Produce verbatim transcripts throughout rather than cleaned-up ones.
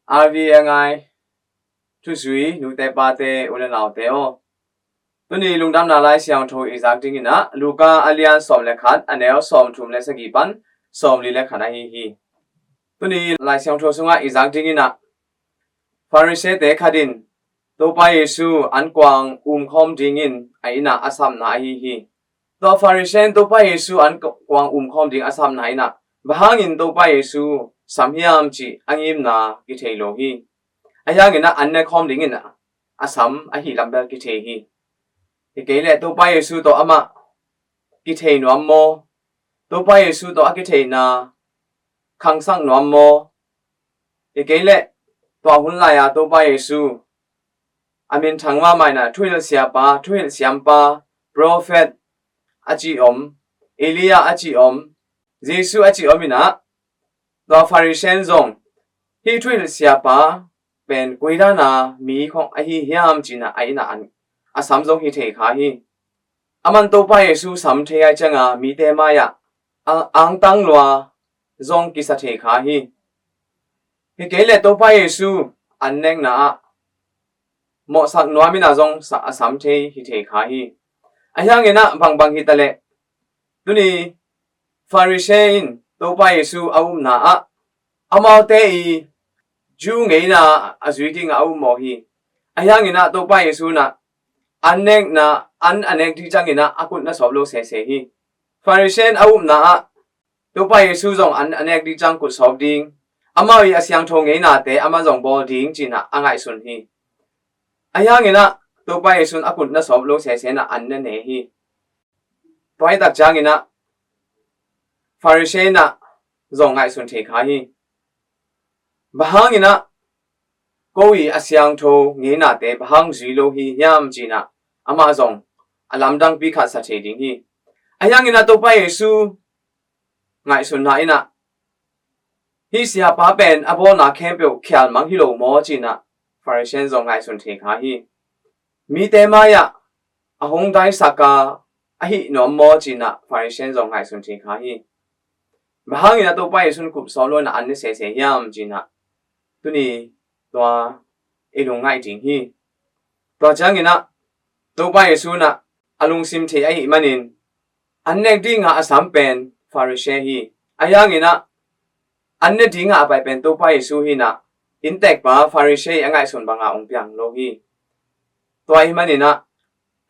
R V A ngai thuzui nute pate u le naute aw. Tuni lungdamna Lai Siangtho i zak dingin ah Luka a lian sawm le khat, a neu sawm thum le sagih pan sawm li le khat ahi hi. Tuni Lai Siangtho sungah i zak dingin ah Farisee-te khat in Topa Jesu ankuang umkhawm dingin a inn ah a samna ahi hi. Tua Farisee in Topa Jesu ankuang umkhawm ding a samna in ah bang hangin Topa Jesu sam hiam cih a ngimna kithei lo hi. Ahi hangin ah an ne khawm dingin ah a sam ahi lam bel kithei hi. Hi kei leh Topa Jesu tawh amah kithei nuam maw? Topa Jesu tawh a kitheina khangsak nuam maw? Hi kei leh tua hun lai-a Topa Jesu a minthang mahmah in ah thuhilh siapa, thuhilh siampa, prophet a ci om, Elijah a ci om, Jesu a ci om in ah tua Farisee in zong hih thuhilh siapa pen koi dan a mi khong ahi hiam ci-in ah a inn ah a sam zong hi thei kha hi. Aman Topa Jesu sam thei ahih ciangin mite mai-ah a-, angtang lua zong kisa thei kha hi. Hi kei leh Topa Jesu an nekna ah mawhsak nuam in ah zong sa-, a sam thei hi thei kha hi. Ahi hangin ah bangbang hi ta leh tuni Farisee in Topa Jesu a upna ah amaute i Jew ngeina a zui ding a um maw hi. Ahi hangin ah Topa Jesu in ah an nekna, an a nek ding ciangin ah a kut na sawp lo sese hi. Farisee in a upna ah Topa Jesu zong an a nek ding ciang kut sawp ding, amau i a siangtho ngeinate amah zong bawl ding ci-in ah a ngaihsun hi. Ahi hangin ah Topa Jesu in a kut na sawp lo sese in ah an na ne hi. Tua hi tak ciangin ah Farisee in ah zong ngaihsun thei kha hi. Bang hangin ah ko i a siangtho ngeinate bang hang zui lo hi hiam ci-in ah amah zong a lamdangpi khat sa thei ding hi. Ahi hangin ah Topa Jesu ngaihsunna in ah hih siapa pen a bawlna khempeuh khial mang hi lo maw ci-in ah Farisee in zong ngaihsun thei kha hi. Mite mai-ah a hong daisak a, a hih nuam maw ci-in ah Farisee in zong ngaihsun thei kha hi. Bang hangin ah Topa Jesu in kut sawp lo in ah an ne sese hiam ci-in ah tuni tua i lungngaih ding hi. Tua ciangin ah Topa Jesu in ah a lungsim thei ahih manin an nek ding a a sam pen Farisee hi. Ahi hangin ah an ne ding a a pai pen Topa Jesu hi-in ah inntekpa Farisee a ngaihsun bang a hong piang lo hi. Tua ahih manin ah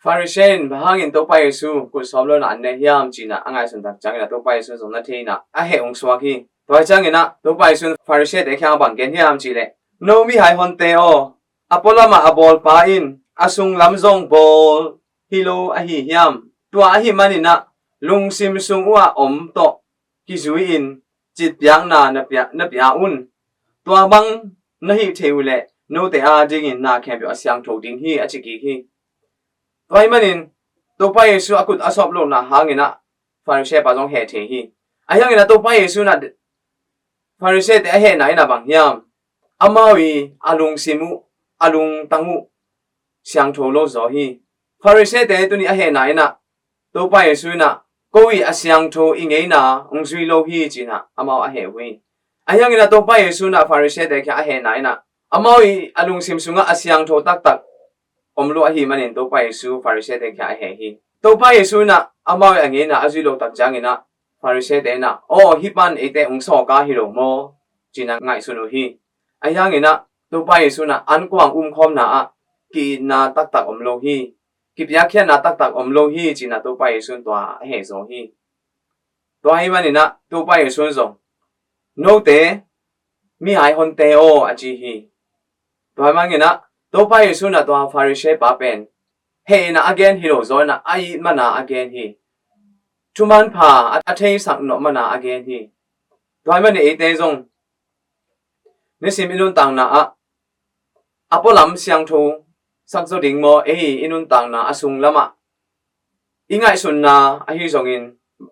Farisee in bang hangin Topa Jesu kut sawp lo in ah an ne hiam ci-in ah a ngaihsun tak ciangin ah Topa Jesu zong na thei in ah a heh hong suak hi. Tua ciangin ah Topa Jesu in Farisee-te kiangah bang gen hiam cih leh, no mihai honte aw, a pualam ah a bawlpa in a sunglam zong bawl hi lo ahi hiam? Tua ahih manin ah lungsim sung uh a om tawh kizui-in citpiakna na pia, na pia un. Tua bang na hih thei uh leh note a dingin na khempeuh a siangtho ding hi, a ci kik hi. Tua ahih manin Topa Jesu a kut a sawp lohna hangin ah Farisee pa zong heh thei hi. Ahi hangin ah Topa Jesu in ah Farisee-te a hehna in ah bang hiam? Amau i a lungsim uh, a lungtang uh siangtho lo zaw hi. Farisee-te tuni a hehna in ah Topa Jesu in ah ko i a siangtho i ngeina hong zui lo hi ci-in ah amau a heh uh hi. Ahi hangin ah Topa Jesu in ah Farisee-te kiang a hehna in ah amau i a lungsim sungah a siangtho taktak om lo ahih manin Topa Jesu Farisee-te kiang a heh hi. Topa Jesu in ah amau i a ngeina a zui lo tak ciangin ah Farisee-te in ah, aw, hih pan eite hong sawk a hi lo maw ci-in ah ngaihsun uh hi. Ahi hangin ah Topa Jesu in ah ankuang umkhawmna ah ki-itna taktak om lo hi. Kipiakkhiatna taktak om lo hi ci-in ah Topa Jesu in tua a heh zaw hi. Tua ahih manin ah Topa Jesu in zong, note mihai honte aw, a ci hi. Tua ahih manin ah Topa Jesu in ah tua Farisee pa pen heh in ah a gen hi lo zaw in ah a it man a a gen hi. Thuman pha a, a theisak nop man a a gen hi. Tua ahih manin eite zong nisim i nuntakna ah a pualam siangtho sak zaw ding maw, ei i nuntakna a sunglam ah i ngaihsunna ahi zongin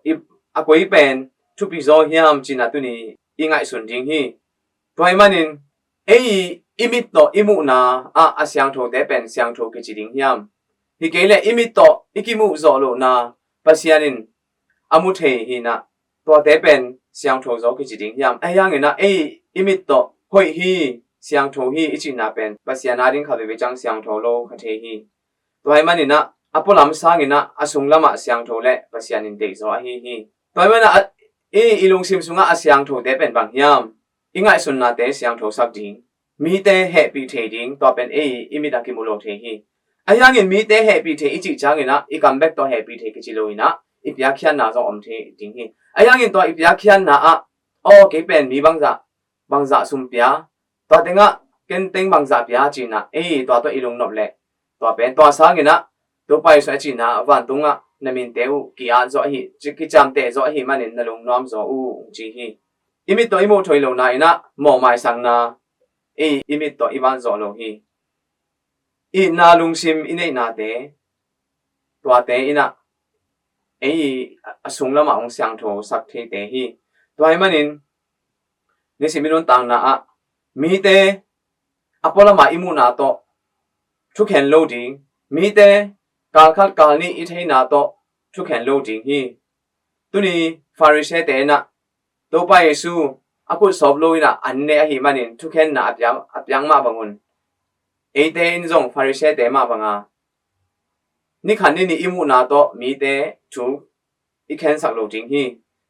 i, a koi pen thupi zaw hiam ci-in ah tuni i ngaihsun ding hi. Tua ahih manin ei i mit tawh i muhna ah a siangthote pen siangtho kici ding hiam? Hi kei leh i mit tawh i kimuh zawh lohna Pasian in a mu thei hi-in ah tuate pen siangtho zaw kici ding hiam? Ahi hangin ah ei i mit tawh hoih hi, siangtho hi i cihna pen Pasian ading khat veve ciang siangtho lo kha thei hi. Tua ahih manin ah a pualam sangin ah a sunglamah siangtho le Pasian in deihzaw ahi hi. Tua ahih manin ah i, i lungsim sungah a siangthote pen bang hiam? I ngaihsunnate siangthosak ding, mite hehpih thei ding, tua pen ei i mit a kimu lo thei hi. Ahi hangin mite hehpih thei i cih ciangin ah i kam bek tawh hehpih thei kici lo in ah i piakkhiatna zong om thei ding hi. Ahi hangin tua i piakkhiatna ah, aw, kei pen mi bangzah, bangzah sum pia, tua tengah ken teng bangzah pia ci-in ah ei tua tawh i lungnop leh, tua pen tua sangin ah Topa Jesu a cihna vantungah na minte uh ki-at zaw ahi, kiciamteh zaw ahih manin na lungnuam zaw uh, ci hi. I mit tawh i muh thei lohna in ah mawh maisakna, ei i mit tawh i ban zawh lo hi. Itna lungsim i neihnate, tuate in ah ei a sunglamah hong siangthosak theite hi. Tua ahih manin nisim i nuntakna ah mite a pualamah i muhna tawh thukhen lo ding, mite kalkhat kalnih i theihna tawh thukhen lo ding hi. Tuni Farisee-te in ah Topa Jesu a kut sawp lo in ah an ne ahih manin thukhenna a piak, a piak mah bangun eite in zong Farisee-te mah banga ni khat ni nih i muhna tawh mite thu i khensak lo ding hi.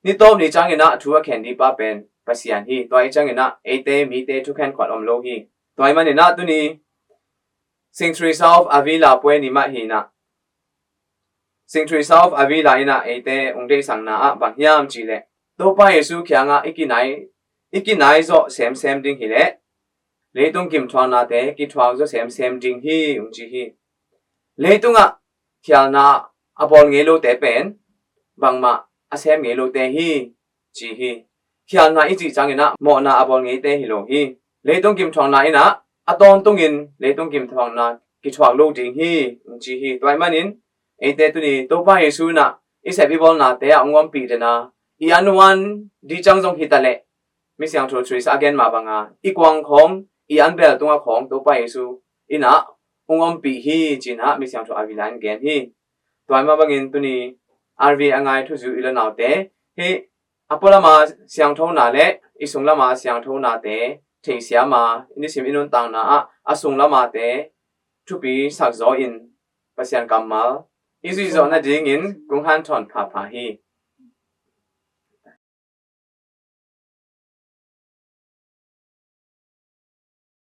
Ni tawp ni ciangin ah thu a khen dingpa pen Pasian hi. Tua ahih ciangin ah eite mite thukhen khuat om lo hi. Tua ahih manin ah tuni Saint Teresa of Avila puai ni mah hi in ah, Saint Teresa of Avila in ah eite hong deihsakna ah bang hiam cih leh, Topa Jesu kiangah i kinai, i kinai zawh semsem ding hi leh leitung gimthuaknate kithuak zawh semsem ding hi, hong ci hi. Leitungah khialna a bawl ngei lote pen bangmah a sem ngei lote hi, ci hi. Khialna i cih ciangin ah mawhna a bawl ngeite hi lo hi. Leitung gimthuakna in ah a tawntungin leitung gimthuakna kithuak lo ding hi, hong ci hi. Tua ahih manin eite tuni Topa Jesu in ah i sep i bawlnate ah hong ompih den a, i an huan ding ciang zong hi ta leh, Misiangtho Teresa a gen mah banga i kuang khawng, i an bel tungah khawng Topa Jesu in ah hong ompih hi, ci-in ah Misiangtho Avila in gen hi. Tua ahih mah bangin tuni R V A ngai thuzui i la naute, hih a pualama siangthona le i sunglama siangthonate theihsiam a, i nisim i nuntakna ah a sunglamate thupi sakzaw in Pasian kammal i zuihzawh nadingin kong hanthawn phapha hi.